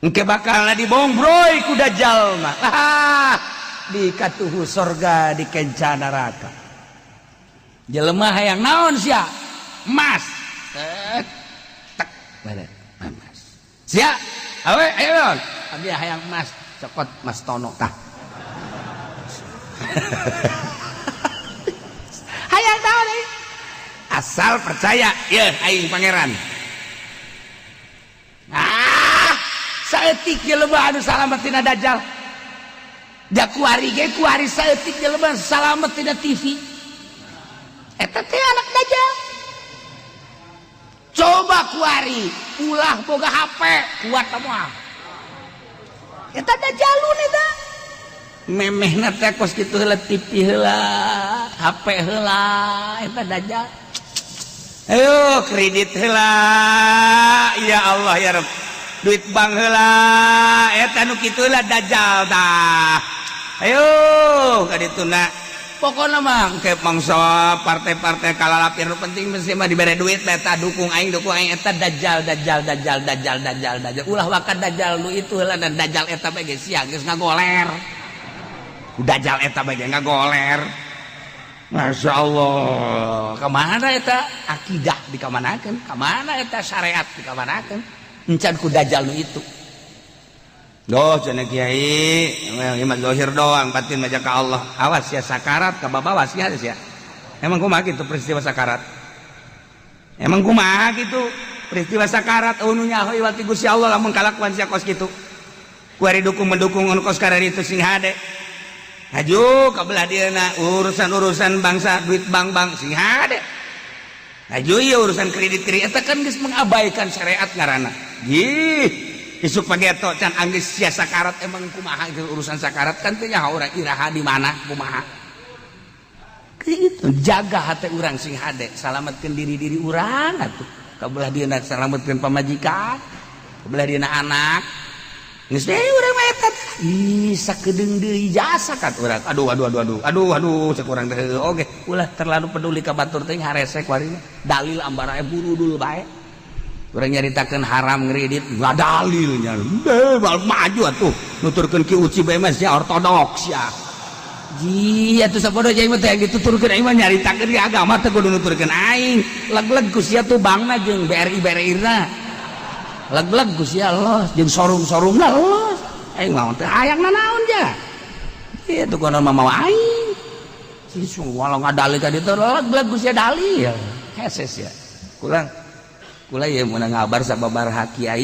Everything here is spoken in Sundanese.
Engke bakal dibongbroy ku Dajjal mah. Ah, di katuhu sorga, di kenca neraka. Jelema hayang naon sia? Emas. Tek tek balik emas. Sia, awe ayo naon? Abdi hayang emas, cokot Mas Tono tah. Hayang naon eh? Asal percaya, ya aing pangeran. Ah, saeutik jelema anu salamet tina Dajjal. Da kuari ge kuari saeutik jelema salamet tina TV. Eta teh anak Dajjal. Coba kuari ulah boga HP, kuat moal? Eta Dajjalun eta. Memehna teh kos kitu heula, TV heula, HP heula, eta Dajjal. Ayo kredit heula, ya Allah ya Rabb. Duit bank heula, eta nu kitu heula Dajjal tah. Ayo ka dituna. Pokona mah engke mangsa partai-partai kalalapir, nu penting mesti mah dibere duit eta dukung aing, dukung aing, eta Dajjal, Dajjal, Dajjal, Dajjal, Dajjal, Dajjal. Ulah wakat Dajjal nu itu heula, dan Dajjal eta bae geus sia geus ngagoler. Dajjal eta bae ngagoler. Masya Allah, kemana eta akidah dikamanakeun, kemana eta syariat dikamanakeun, encan ku Dajjal nu itu. Doh, cenah kiai, ieu mah zahir doang, batin mah ka Allah. Awas ya sakarat ka babawa sia sia. Emang kumaha kitu peristiwa sakarat? Emang kumaha kitu peristiwa sakarat, nu nyaho iwal ti Gusti Allah lamun kalakuan sia kos kitu. Kuari dukung mendukung anu kos itu sing hade. Haju kabelah dieuna urusan-urusan bangsa, duit bank-bank sing hade. Haju ieu urusan kredit-kredit, eta kan geus mengabaikan syariat ngaranna. Ih, isuk pageto can anggeus sia sakarat, emang kumaha itu urusan sakarat kan teu nyaho urang iraha di mana kumaha. Itu jaga hati urang sing hade, salametkeun diri-diri urang atuh. Kabelah dieuna salametkeun pamajikan, kabelah dieuna anak. Geus deui urang mah eta. Ih, sakedeung deui jasa kat urang. Aduh, aduh, aduh, aduh. Aduh, aduh, cek urang teh oge. Ulah terlalu peduli ka batur teh, haresek kuari. Dalil ambara burudul bae. Urang nyaritakeun haram ngredit, nggak dalilnya. Deh, maju atuh. Nuturkeun Ki Uci bae mah sia ortodoks ya. Ji, atuh sabodo aing mah teh dituturkeun, aing mah nyaritakeun di agama teh kudu nuturkeun aing. Leg-leg ku sia tuh bankna jeung BRI BRI na. Leg-leg ku sia los jeung sorung-sorungna los. Aing mah teh hayang nanaon ja. Ieu tuh kono mah mawa aing. Si walau ngadalil ka ditu leg-leg ku sia dalil. Heses ya. Kurang kula ieu meunang ngabar sababaraha kiai.